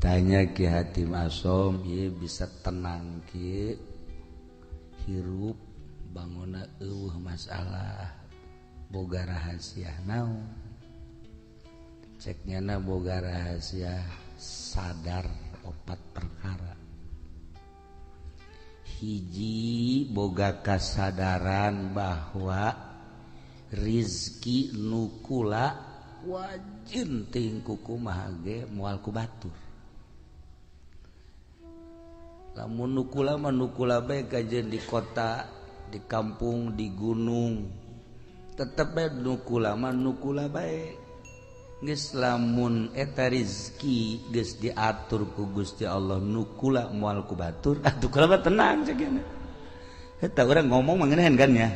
Ditanya Ki Hatim Asom, ieu bisa tenang kieu hirup bangona eueuh masalah boga rahasia naon. Cek nyana boga rahasia sadar opat perkara. Hiji boga kasadaran bahwa rizki nu kula wajin ting kukumaha ge moal ku batur. Lamun nu kula mah nu kula bae kajeun di kota, di kampung, di gunung. Tetep bae nu kula mah nu kula bae. Geus lamun eta rizki geus diatur ku Gusti Allah nu kula moal ku batur, atuh kula mah tenang cek nya. Eta urang ngomong mah ngeunaheun kan nya.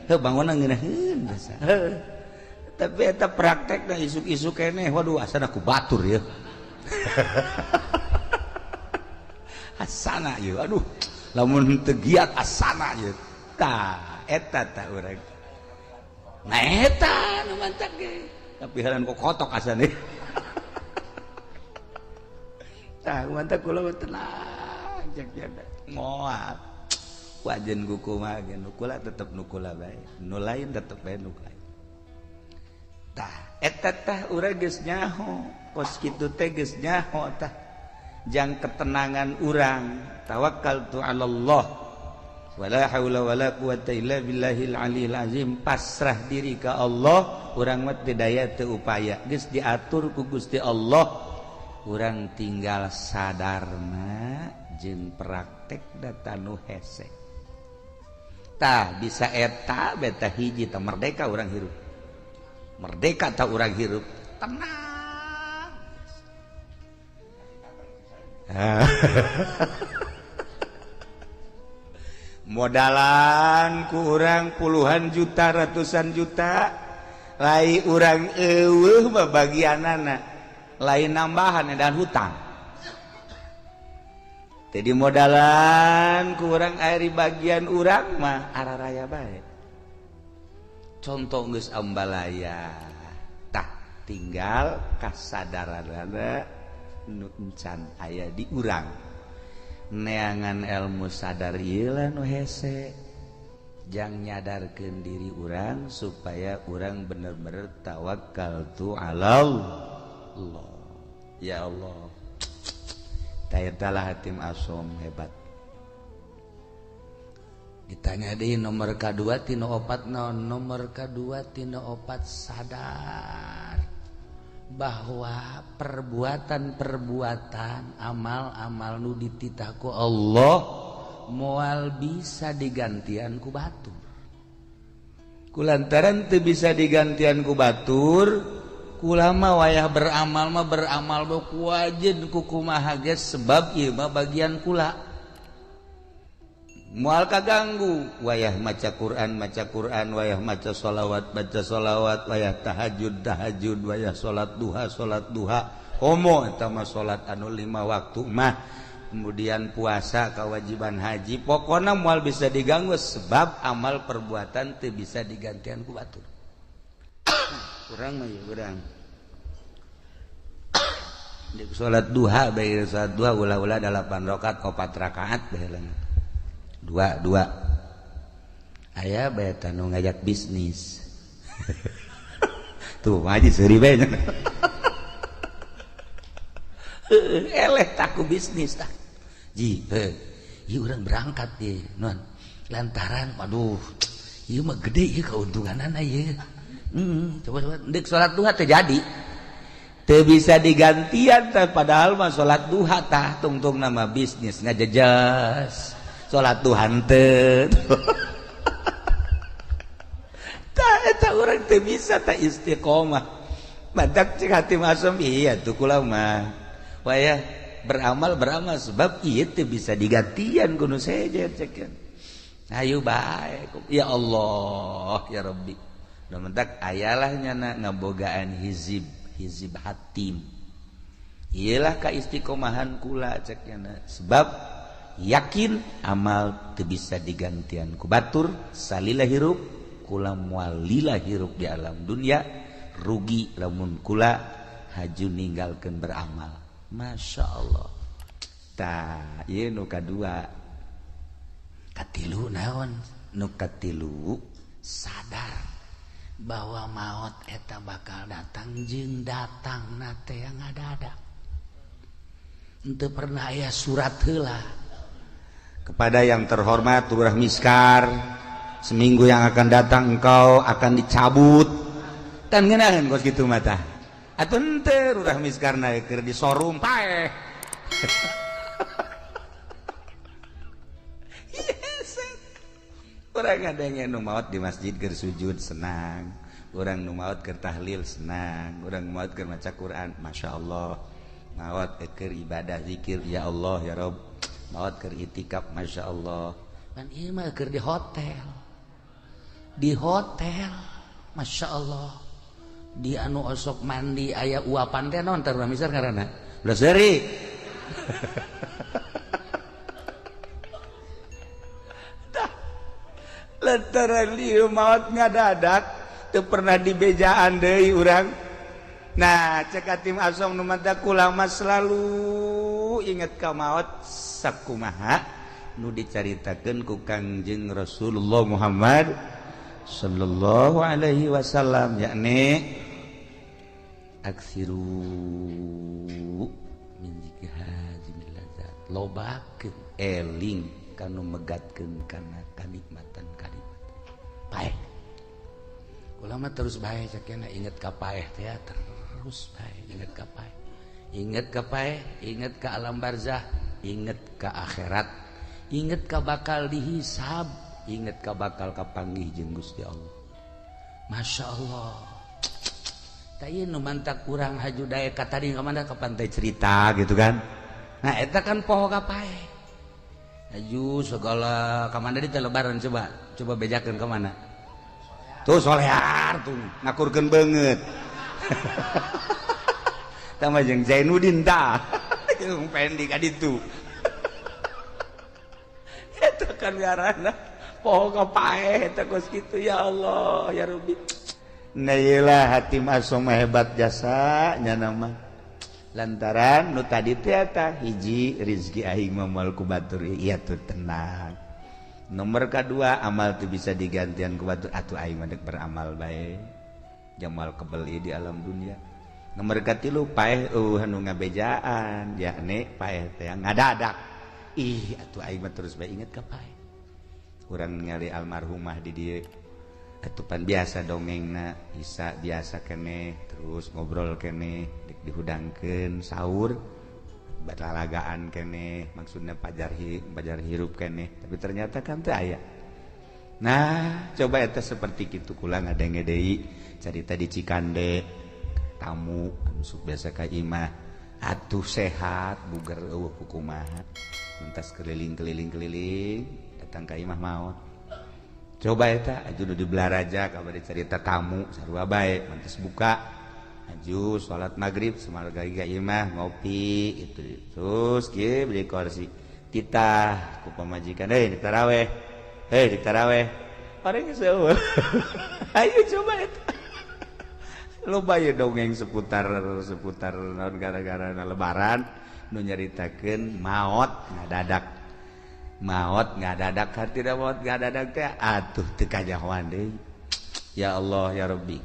Heuh bangunna ngeunaheun biasa. Tapi eta praktekna isuk-isuk keneh waduh asana ku batur ya. Asana ieu aduh lamun teu giat asana ieu. Tah eta tah urang. Nah eta nu mantak ge. Tapi heran kok kotok asane. Tah mantak kula mah tenang cek nya. Moal. Wajen kukumaha ge nu kula tetep nu kula bae. Nu lain tetep bae nu lain. Tah eta tah urang geus nyaho kos kitu teh geus nyaho tah. Jang ketenangan urang tawakkaltu 'alallah wala haula wala quwata illa billahil aliyil azim, pasrah diri ka Allah, urang mah teu daya teu upaya geus diatur ku Gusti Allah, urang tinggal sadarna jeung praktek data nu hese. Tah bisa eta beta hiji tah merdeka urang hirup, merdeka tah urang hirup tenang. Modalan ku urang puluhan juta ratusan juta lai urang eueuh babagianana lain nambahan dan hutang. Jadi modalan ku urang ari bagian urang mah araraya bae. Contoh geus ambalaya tah tinggal kasadaranana nu encan aya di urang. Neangan ilmu sadar ieu lah nu hese jang nyadarkeun diri urang supaya urang bener-bener tawakal tu 'alallah. Ya Allah, eta lah Hatim Asom hebat. Ditanya deui nomor kadua tina opat naon? Nomor kadua tina opat sadar bahwa perbuatan-perbuatan amal-amal nu dititah ku Allah moal bisa digantian ku batur. Kulantaran teu bisa digantian ku batur, kulama wayah beramal mah beramal ku wajen ku kumaha ge sebab ieu mah bagian kula. Moal kaganggu wayah maca Quran maca Quran, wayah maca sholawat baca sholawat, wayah tahajud tahajud, wayah salat duha salat duha. Komo eta mah salat anu 5 waktu mah, kemudian puasa kewajiban haji, pokona moal bisa diganggu sebab amal perbuatan teu bisa digantian ku batur. Urang mah ieu urang di salat duha bae salat duha ulah-ulah 8 rakaat 4 rakaat bae leungeun. Dua dua aya bae tanu ngajak bisnis. Tuh haji seuri bae. Eleh taku bisnis tah. Ji, heuh. Ieu urang berangkat ye, non. Lantaran waduh, ieu mah gede ieu kauntunganana ieu. Coba-coba deuk salat duha teu jadi. Teu bisa digantian tah padahal mah salat duha tah tungtung nama bisnis ngajejas. Salat duha teu. Tah eta urang teu bisa tah istiqomah. Matak cek Hatim Asom iya tuh kula mah. Wayah beramal beramal sebab ieu teu bisa digantian ku nu sejen cek. Ayo bae ya Allah ya Rabbi. Nu mentak ayalah nyana ngabogaan hizib hizib Hatim. Iyalah ka istiqomahan kula cek nyana sebab yakin amal teu bisa digantian ku batur, salila hirup kula moal lila hirup di alam dunia, rugi lamun kula haju ninggalkeun beramal. Masya Allah. Tah ieu nu kadua. Katilu naon? Nu katilu sadar bahwa maut eta bakal datang jeung datang na teh ngadadak. Henteu pernah aya surat heula. Kepada yang terhormat Lurah Miskar, seminggu yang akan datang engkau akan dicabut. Kan ngeunaheun kos kitu mah tah. Atuh henteu Lurah Miskarna keur disorum paeh. Orang ada yang nu maot di masjid keur sujud senang, orang nu maot keur tahlil senang, orang maot keur maca Quran, masya Allah, maot keur ibadah zikir ya Allah ya Rob, maot keur itikaf masya Allah. Kan ieu mah keur di hotel, masya Allah, di anu osok mandi aya uapan teh naon teh urang misal ngaranna, ulah seuri. Lantaran lieu maot ngadadak teu pernah dibejaan deui urang. Nah, cek tim Asom nu mata kula mah selalu inget ka maot sakumaha nu dicaritakeun ku Kangjeng Rasulullah Muhammad sallallahu alaihi wasallam, yakni aksiru min zikri hazimil ladzat, lobakeun eling kanu megatkeun kana kanikmatan kanikmatan paeh. Kula mah terus bae cekena inget ka paeh teh terus bae inget ka paeh. Inget ka paeh, inget ka alam barzah, inget ka akhirat, inget ka bakal dihisab, inget ka bakal kapanggih jeung Gusti Allah. Masya Allah. Tah ieu nu mantak urang haju daek ka tadi ka mana ka pantai cerita gitu kan. Nah eta kan poho ka paeh. Haju segala ka mana di lebaran coba coba bejakeun ka mana. Tuh solear tuh ngakurkeun beungeut. Tah mah jeung Zainuddin tah. Jeung Pendi ka ditu. Eta kan ngaranna poho ka paeh eta kos kitu ya Allah ya Rabbi. Nah ieulah hati Asom hebat jasa nya nama. Lantaran nu tadi teh eta hiji rizki aing mah moal ku batur ieu tuh tenang. Nomor kedua amal tuh bisa digantian ku batur atuh aing mah dek beramal bae. Jamal kebeli di alam dunia. Nomor katilu paeh eueuh anu ngabejaan yakni paeh teh ngadadak. Ih atuh aing mah terus bae inget ka paeh. Urang ningali almarhumah di dieu atupan biasa dongengna isa biasa keneh terus ngobrol keneh dek dihudangkeun sahur batalagaan keneh maksudnya pajar hirup keneh tapi ternyata kan teu aya. Nah coba eta seperti kitu kula ngadenge deui carita di Cikande tamu anu sok biasa ka imah atuh sehat bugar eueuh kumaha mentas keliling-keliling-keliling datang ka imah maot. Coba eta aju nu di Belaraja kabar cerita tamu sarua bae mantas buka aju salat maghrib samarga ka imah ngopi itu terus kieu beli kursi titah ku pamajikan heuh ditaraweh heuh ditaraweh orang geus eueuh. Ayo coba eta loba ye dongeng seputar naon gara-gara lebaran nu nyaritakeun maot ngadadak. Maot ngadadak hartina maot ngadadak teh atuh teu kanyahoan deui. Ya Allah ya Rabbi.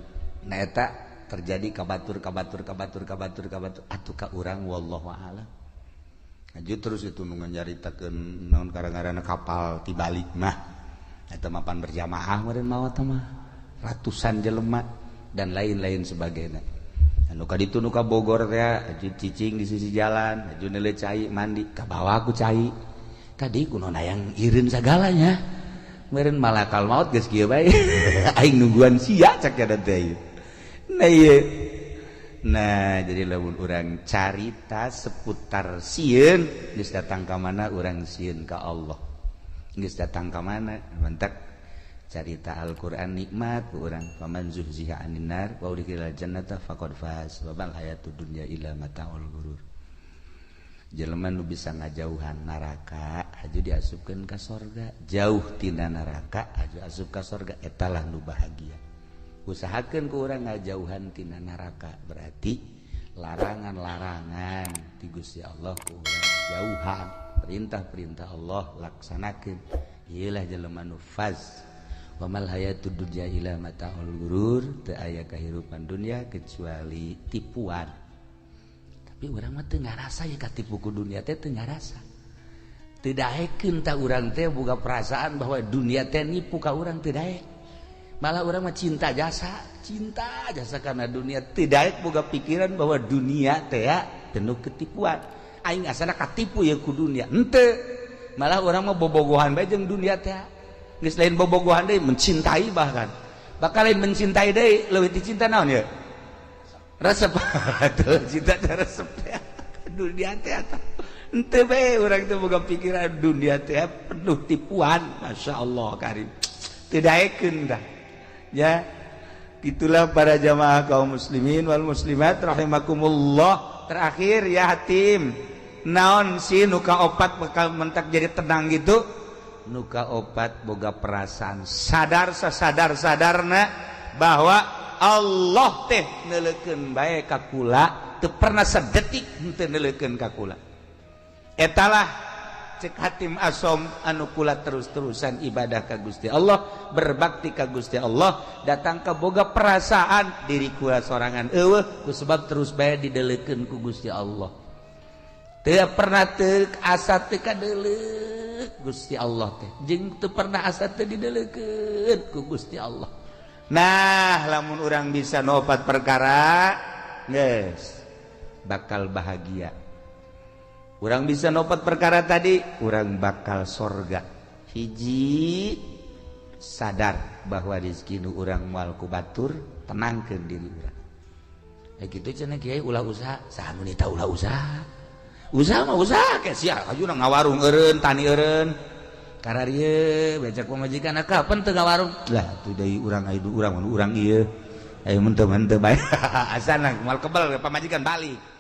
Nah eta terjadi ka batur ka batur ka batur ka batur ka batur atuh ka urang wallahu a'lam. Aju terus itu nu nyaritakeun naon gara-garana kapal tibalik mah. Eta mapan berjamaah meureun maot mah ratusan jelema dan lain-lain sebagainya. Anu ka ditu nu ka Bogor teh aju cicing di sisi jalan, aju neuleuh cai mandi ka bawa ku cai. Tadi kuno nayang ireun sagalanya. Meureun malakal maut geus kieu bae. Aing nungguan sia cak ya teh. Nah ieu. Nah jadi lamun urang carita seputar sieun geus datang ka mana urang sieun ka Allah. Geus datang ka mana mantak carita Al-Qur'an nikmat ku urang faman zuhziha 'anil nar wa udkhilal jannata faqad faz wa mal hayatud dunya illa mataul ghurur. Jelema nu bisa ngajauhan neraka aju diasupkeun ka sorga, jauh tina neraka aju asup ka sorga eta lah nu bahagia. Usahakeun ku urang ngajauhan tina neraka berarti Larangan-larangan ti Gusti Allah ku urang jauhan, perintah-perintah Allah laksanakeun. Ieulah jelema nu faz. Wa mal hayatud dunya illa mataul gurur, teu aya kahirupan dunia kecuali tipuan. Tapi urang mah teu ngarasa ya katipu ku dunia teh, teu ngarasa. Teu daekeun tah urang teh boga perasaan bahwa dunia teh nipu ka urang, teu daek. Malah urang mah cinta jasa, cinta jasa karena dunia, teu daek boga pikiran bahwa dunia teh ya penuh ketipuan. Aing asana katipu ya ku dunia, henteu. Malah urang mah bobogohan bae jeung dunia teh. Geus lain bobogohan deui, mencintai bahkan. Bakal lain mencintai deui, leuwih ti cinta naon ya? Resep. Tuh, cinta teh resep teh. Dunia teh atuh. Henteu bae urang teh boga pikiran dunia teh penuh tipuan. Masya Allah karim. Teu daekeun dah. Ya, itulah para jamaah kaum muslimin wal muslimat rahimakumullah. Terakhir ya Hatim, naon sih nu kaopat bakal mentak jadi tenang gitu? Nu kaopat, boga perasaan sadar sasadar sadarna bahwa Allah teh neuleukeun bae ka kula, teu pernah sedetik henteu neuleukeun ka kula. Etalah cek Hatim Asom anu kula terus-terusan ibadah ka Gusti Allah, berbakti ka Gusti Allah, datang ke boga perasaan diri kula sorangan eueuh, ku sebab terus bae dideulekeun ku Gusti Allah. Teu pernah teu asa teu kadeuleuk Gusti Allah teh, jeung teu pernah asa teu dideulekeun ku Gusti Allah. Nah, lamun urang bisa nopat perkara, geus bakal bahagia. Urang bisa nopat perkara tadi, urang bakal sorga. Hiji, sadar bahwa rezeki nu urang moal ku batur, tenangkeun diri urang. Ya gitu cenah kiai, ulah usaha. Saha nu nita ulah usaha? Usaha mah usaha ke sia, ajuna ngawarung eureun, tani eureun. Kararieu becak pamajikan, kapan teu ngawarung? Lah tuh deui urang aya urang urang ieu. Ayo mun teu bae. Asana moal kebel pamajikan balik.